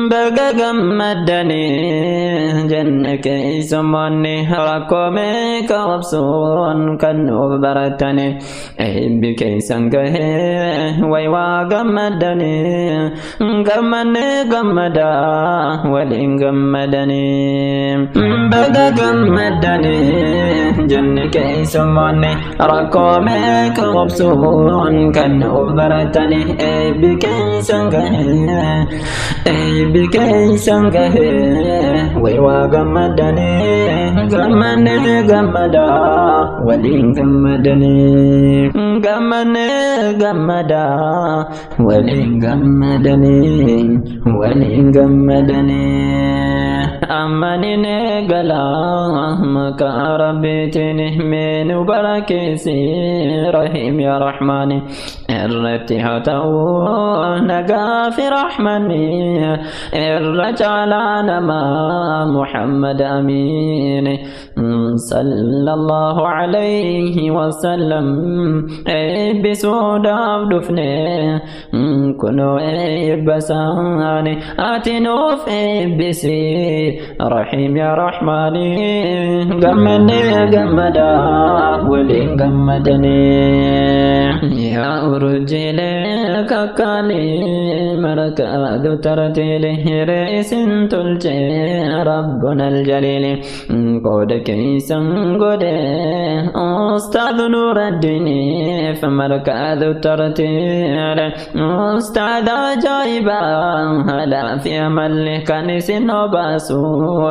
Baga gammaddanii jenne keessummoonni rakkoo meeqa obsuun kan nuuf baratani eebbi keessan gahee way waa gammaddanii gammannee gammadaa waliin gammadanii. Baga gammaddanii jenne keessummoonni rakkoo meeqa obsuun kan nuuf baratani eebbi keessan gahee eebbi keessan gahee way waa gammaddanii gammannee gammadaa waliin gammadanii gammannee gammadaa waliin gammadanii waliin gammadanii. Ammanin eegalaa maqaa rabbiitiin mee nu barakeessi rahiim yaa rahmaani irratti haa ta'u nagaa fi rahmanni irra caalaa namaa Muhammad amiin sallallahu alayhi wasallam. Eebbisuudhaaf dhufne kunoo eebba isaani ati nuuf eebbisi rahiim yaa rahmaani gammannee gammadaa waliin gammadanii. Yaa urjiilee kakkaalee markaadu tartiilee hiree isin tolchee rabbuna aljaliili qooda keessan godhe ustaad nuuraddiiniif markaadu tartiilee ustaad ajaa'ibaa halaa fi amalli kan isin obaasu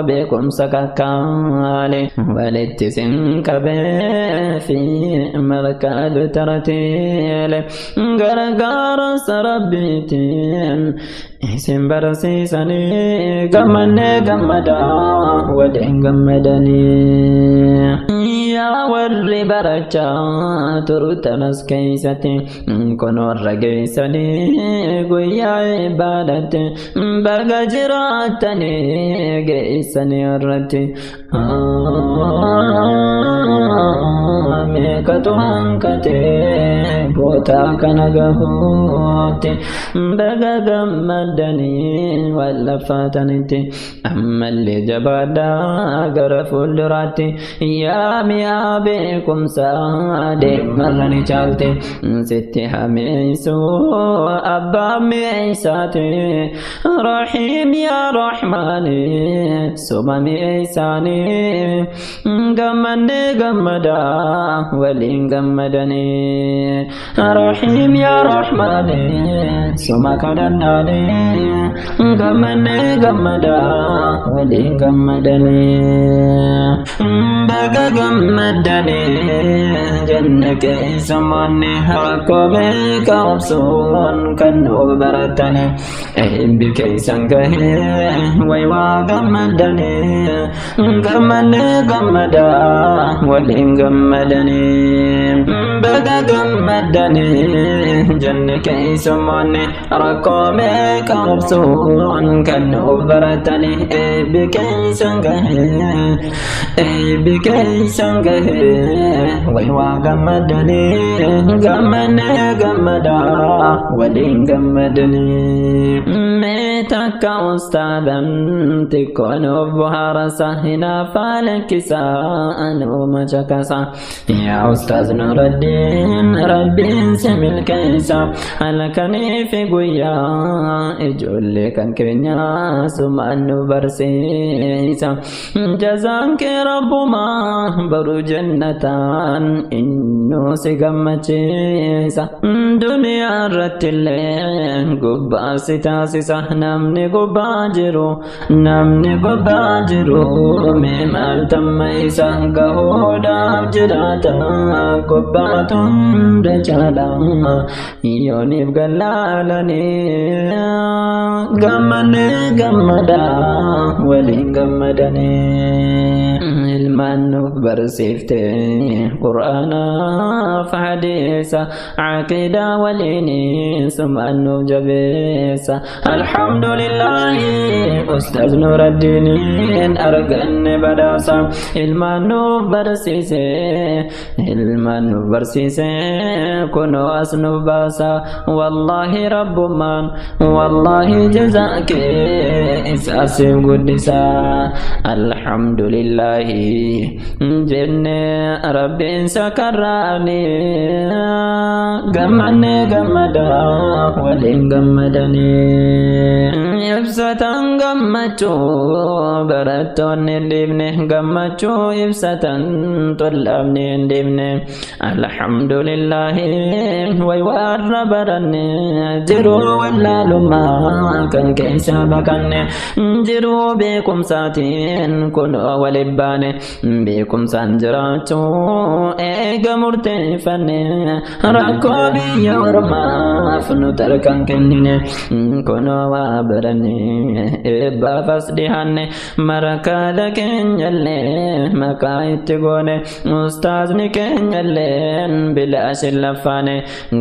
beekumsa kakkaale walitti isin qabee fi markaadu tartiilee gargaarsa rabbiitiin isin barsiisanii gammannee gammadaa waliin gammadanii. Yaa warri barachaa turtanas keessatti kun warra geessanii guyyaa eebbaadhatti baga jiraattanii geessanii irratti meeqatu hanqatee bootaa kana gahuutti baga gammaddanii wallaffaatanitti ammallee jabaadhaa gara fuulduraatti yaa mi'aa beekumsaa deemarra ni caalte sitti hameessu abbaa mi'eessaati rahiim yaa rahmaani suma mi'eessaanii gammannee gammadaa waliin gammadanii rahiim yaa rahmaani suma kadhannaanii gammannee gammadaa waliin gammadanii. Baga gammaddanii jenne keessummoonni rakkoo meeqa obsuun kan nuuf baratani eebbi keessan gahee way waa gammaddanii gammannee gammadaa waliin gammadanii. Baga gammaddanii jenne keessummoonni rakkoo meeqa obsuun kan nuuf baratani eebbi keessan gahee eebbi keessan gahee way waa gammaddanii gammannee gammadaa waliin gammadanii. Mee takka ustaadan xiqqoo nuuf bohaarsa hinaaffaa lakkisaa nuuma caqasa yaa ustaaz Nuraddiin rabbiin si milkeessa halkanii fi guyyaa ijoollee kan keenyaa sumaan nu barsiisa jazaan kee rabbumaa baru jannataan innuu si gammachiisa duniyaa irratti illee gubbaa si taasisa namni gubbaa jiru namni gubbaa jiru mee maal tamma isa gahuudhaaf jiraata gubbaatu hunda caala yooniif gallaalanii gammannee gammadaa waliin gammadanii. Ilmaan nuuf barsiifte Qur'aanaaf hadiisa, aqiidaa waliin sumaan nuuf jabeessa. Alhamdulillaahi, Ustaaz Nuraddiiniin arganne badhaasa. Ilmaan nuuf barsiise, ilmaan nuuf barsiise, kunoo as nuuf baasa. Wallaahi rabbummaan, wallaahi jazaa kee isaa siif guddisa. Alhamdulillaahi jenne rabbiin sakarraani, gammanne gammada waliin gammadanii. Ibsatan gammachuu barattoonni hin dhiibne, gammachuu ibsatan tollaabni hin dhiibne. Alhamdulillaahi, way warra baranne, jiruu wallaalummaa kan keessa baqanne, jiruu beekumsaatiin kunoo waliin baane. Beekumsaan jiraachuu eega murteeffanne, rakkoo biyya ormaaf nu tarkan kennine. Kunoo waa baranne, eebbaaf as dhihaanne, marakaada keenyallee maqaa itti goone, ustaazni keenyalleen bilaashin laffaane.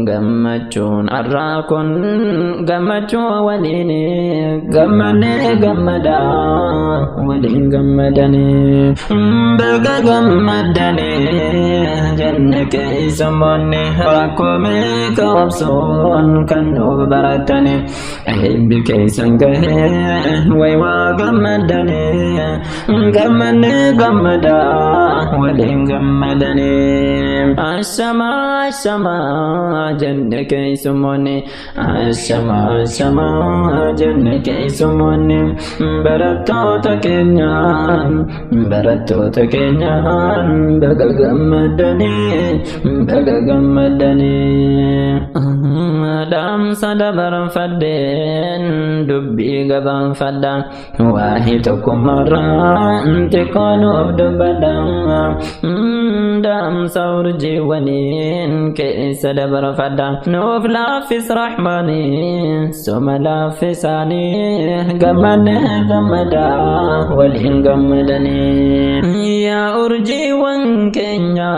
Gammachuun har'aa kun gammachuu waliini, gammannee gammadaa waliin gammadanii. Baga gammadanii jenne keessummoonni, rakkoo meeqa obsuun kan nuuf baratanii. Eebbi keessan gahee, way waa gammadanii, gammannee gammadaa waliin gammadanii. Ashamaa ashamaa jenne keessummoonni, ashamaa ashamaa jenne keessummoonni, barattoota keenyaan, barattoota keenyaan baga gammadanii, baga gammadanii. Dhaamsa dabarfadheen dubbii gabaanfadha, waa'ee tokkummaarraa xiqqoo nuuf dubbadha. Dhaamsa urjiiwwaniin keessa dabarfadha, nuuf laaffis rahmaanii, soma laaffisaanii, gammadne gammadaa waliin gammadanii. Yaa urjiiwwan keenya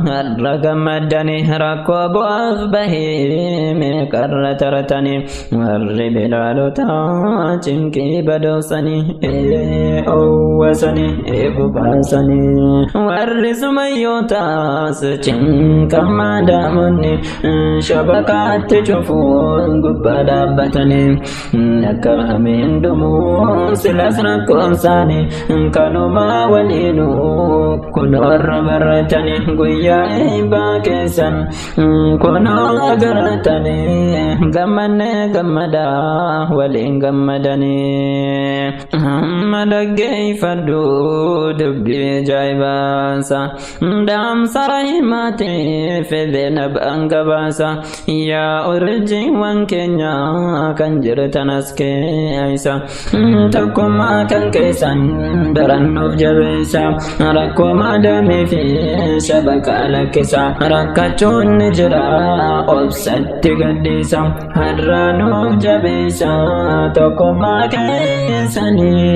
har'a gammadanii, rakkoo bu'aaf bahee meeqarra tartanii, warri bilaalota cinqii badoosanii, owwasanii gubaasanii, warri sumayyootaas cinqamaa daamonni shabakaatti cufuun gubbaa dhaabbatanii, akka hameen dhumuu silas rakkoonsaanii kanumaa waliinuu kunoorra baratanii, guyyaa eebbaa keessan kunoo agartanii, gammannee gammadaa waliin gammadanii. Amma dhaggeeffadhu dubbii ajaa'ibaasa, dhaamsa rahimaatiif Zeenab gabaasa. Yaa urjiiwwan keenya kan jirtan as keessa, tokkummaa kan keessan darannuuf jabeessa. Rakkoo maadamii fi shabakaa lakkisa, rakkachuun ni jira obsatti gadhiisa. Har'a nuuf jabeessa tokkummaa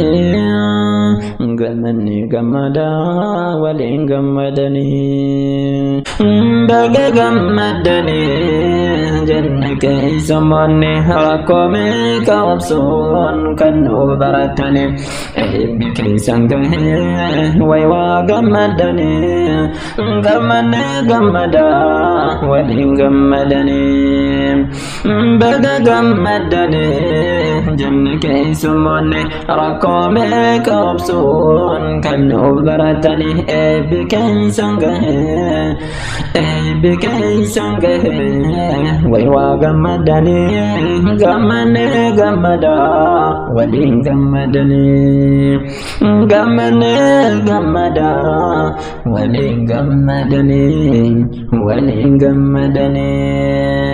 keessanii, gammanni gammadaa waliin gammadanii. Baga gammadanii jenne keessummoonni, rakkoo meeqa obsuun kan nuuf baratanii. Eebbi keessan gahee, way waa gammadanii, gammannee gammadaa waliin gammadanii. Baga gammadanii jenne keessummoonni, rakkoo meeqa obsuun kan nuuf baratanii. Eebbi keessan gahee, eebbi keessan gahee, way waa gammadanii, gammannee gammadaa waliin gammadanii, gammannee gammadaa waliin gammadanii, waliin gammadanii.